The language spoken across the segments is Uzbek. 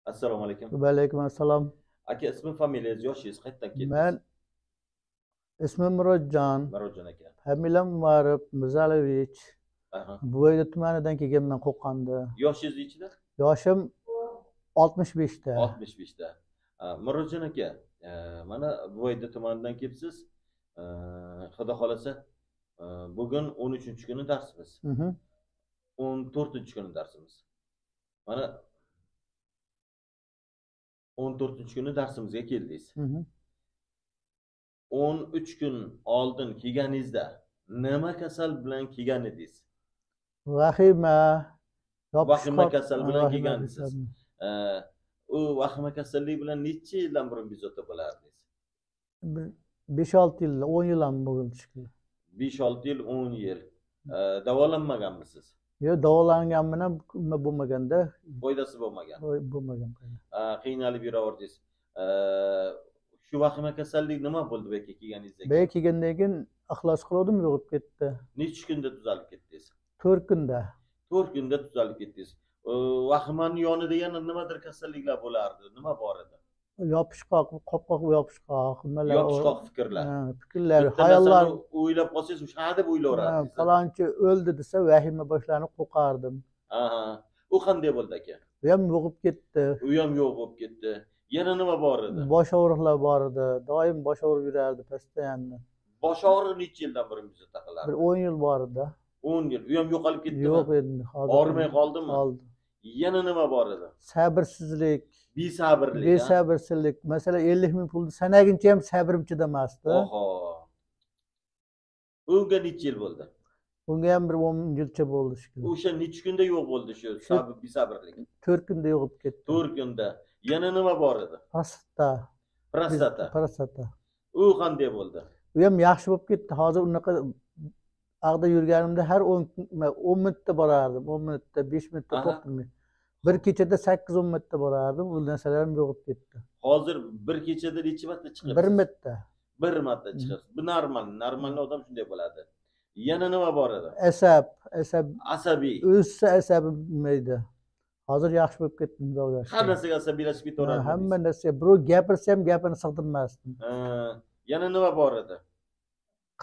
Assalomu alaykum. Va alaykum assalom. Aka, ismi, familiyangiz, yoshingiz, qayerdan keldingiz? Men ismim Murodjon. Murodjon aka. Familiyam Umarov Mirzalovich. Buvayda tumanidan kelganman, Qo'qonda. Yoshingiz nechida? Yoshim 65 ta. 65 ta. Murodjon aka, mana Buvayda tumanidan kelibsiz. Xudo xolasa, bugun 13-kuni darsimiz. 14-kuni darsimiz. Mana 14-kuni darsimizga keldingiz. 13 kun oldin kelganingizda nima kasal bilan kelgan edingiz? Vahima, vahima kasal bilan kelgansiz. U vahima kasallik bilan necha yildan burun bezovta bo'lardingiz? 5-6 yil, 10 yil ham bo'ldi shekilli. 5-6 yil, 10 yil. Davolanmaganmisiz? Yo'q, davolanganman ham nima bo'lmaganda. Foydasi bo'lmagan. Bo'lmagan. Qiynalib yuraverdingiz. Shu vahima kasallik nima bo'ldi bu yerga kelganingizda? Bu yerga kelgandan keyin ixlos qildim, yo'qib ketdi. Necha kunda tuzalib ketdingiz? 4 kunda. 4 kunda tuzalib ketdingiz. Vahimani yonida yana nimadir kasalliklar bo'lardi? Nima bor edi? Yopishqoq, qopqoq yopishqoq, nimalar? Yopishqoq fikrlar. Fikrlar, xayollar. O'ylab qolsangiz, o'sha deb o'ylayverardingiz. Falonchi o'ldi desa, vahima boshlanib qo'rqardim. U qanday bo'ldi aka? U ham yo'qib ketdi. U ham yo'q bo'lib ketdi. Yana nima bor edi? Bosh og'riqlar bor edi. Doim bosh og'rib yurardi, постоянно. Bosh og'rig'i necha yildan beri bezovta qilardi? Bir 10 yil bor edi. 10 yil. U ham yo'qolib ketdimi? Yo'q endi, hozir. Og'rimay qoldimi? Qoldi. Yana nima bor edi? Sabrsizlik. Besabrlik. Besabrsiz. Masalan, 50 ming pulni sanaguncha ham sabrim chidamasdi. Oho. Unga necha yil bo'ldi? Unga ham bir 10 yilcha bo'ldi shekilli. O'sha necha kunda yo'q bo'ldi shu sabr, besabrlik? 4 kunda yo'qib ketdi. 4 kunda. Yana nima bor edi? Prostata. Prostata. Prostata. U qanday bo'ldi? U ham yaxshi bo'lib ketdi. Hozir unaqa ag'da yurganimda har 10 minutda borardim. 10 minutda, 5 minutda to'xtamay. Bir kechada 8-10 marta borardim, u narsalarim yo'qib ketdi. Hozir bir kechada necha marta chiqasiz? Bir marta. Bir marta chiqasiz. Bu normal, normalni odam shunday bo'ladi. Yana nima bor edi? Asab, asab. Asabiy. O'zsa asabi bilmaydi. Hozir yaxshi bo'lib ketdim, xudoga shukr. Har narsaga asabiylashib ketaveradi. Hamma narsaga, birov gapirsa ham gapini sig'dirmasdim. Yana nima bor edi?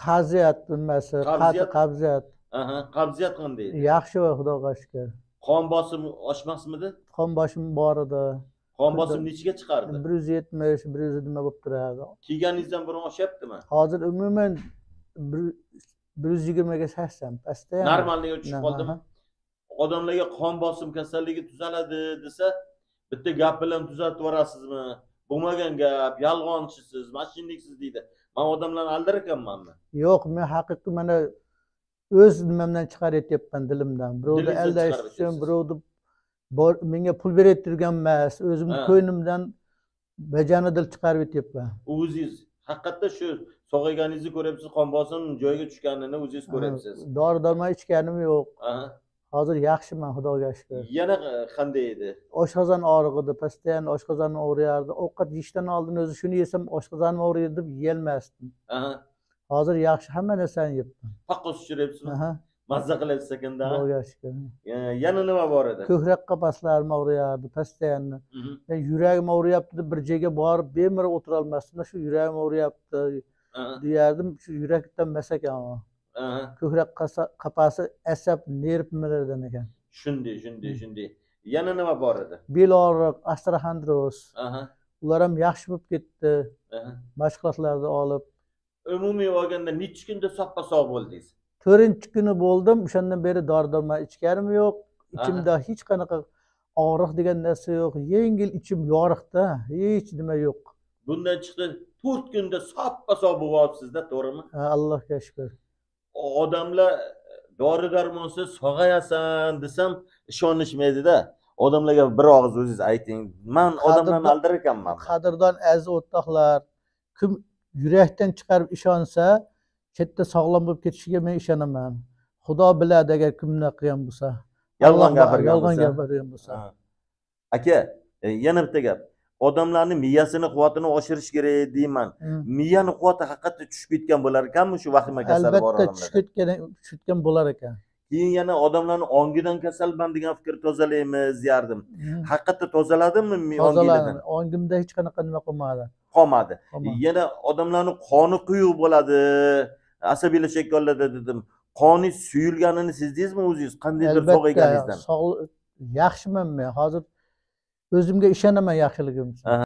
Qabziyat nimasi? Qabziyat. Qabziyat qanday edi? Yaxshi, xudoga shukr. Qon bosimi oshmasmidi? Qon bosim bor edi. Qon bosim nechiga chiqardi? 170, 100 nima bo'lib turardi. Kelganingizdan burun oshyaptimi? Hozir umuman 120 ga 80 pastda ham. Normalniga tushib qoldimi? Odamlarga qon bosim kasalligi tuzaladi desa, bitta gap bilan tuzatib yuborasizmi? Bo'lmagan gap, yolg'onchisiz, mashinliksiz deydi. Men odamlarni aldar ekanmanmi? Yo'q, men haqiqiy mana o'z nimamdan chiqarib aytyapman, dilimdan. Birovni aldash uchun, birovni menga pul berib turgan emas, o'zimni ko'nglimdan bajani dil chiqarib aytyapman. O'zingiz haqiqatda shu sog'ayganingizni ko'ryapsiz, qon bosim joyiga tushganini o'zingiz ko'ryapsiz. Dori darmon ichganim yo'q. Hozir yaxshiman, xudoga shukr. Yana qanday edi? Oshqozon og'rig'i, постоянно oshqozonim og'riyardi. Ovqat yeyishdan oldin o'zi shuni yesam oshqozonim og'riydi deb yeyolmasdim. Hozir yaxshi, hamma narsani yebman. Paqqos tushiryapsizmi? Mazza qilyapsiz ekanda. Xudoga shukr. Yana nima bor edi? Ko'krak qafaslarim og'riyardi, постоянно. Men yuragim og'riyapti deb bir joyga borib bemalol o'tira olmasdim. Shu yuragim og'riyapti deyardim, shu yurakdan emas ekan u. Ko'krak qafasi asab nerv nimalardan ekan. Shunday, shunday, shunday. Yana nima bor edi? Bel og'riq, osteoxondroz. Ular ham yaxshi bo'lib ketdi. Mashg'ulotlarni olib. Umumiy olganda necha kunda soppa-sog' bo'ldingiz? 4-kuni bo'ldim. O'shandan beri dori-darmon ichganim yo'q. Ichimda hech qanaqa og'riq degan narsa yo'q. Yengil ichim yoriqda, hech nima yo'q. Bundan chiqdi 4 kunda soppa-sog' bo'lib olibsiz-da, to'g'rimi? Ha, Allohga shukr. Odamlar dori-darmonsiz sog'ayasan desam ishonishmaydi-da. Odamlarga bir og'iz o'zingiz ayting. Men odamlarni aldar ekanman. Qadrdon aziz o'rtoqlar, kim yurakdan chiqarib ishonsa, chetda sog'lom bo'lib ketishiga men ishonaman. Xudo biladi agar kim nima qilgan bo'lsa. Yolg'on gapirgan bo'lsa. Yolg'on gapirgan bo'lsa. Aka, yana bitta gap. Odamlarning miyasini quvvatini oshirish kerak deyman. Miyani quvvati haqiqatda tushib ketgan bo'lar ekanmi shu vahima kasali bor odamlarda? Albatta tushib ketgan bo'lar ekan. Keyin yana odamlarni ongidan kasalman degan fikr tozalaymiz derdim. Haqiqatda tozaladimmi onginglardan? Ongimda hech qanaqa nima qolmadi. Qolmadi. Yana odamlarni qoni quyuq bo'ladi, asabiylashayotganlarda dedim. Qoni suyulganini sezdingizmi o'zingiz? Qandaydir sog'ayganingizdan? Yaxshiman men. Hozir o'zimga ishonaman yaxshiligim.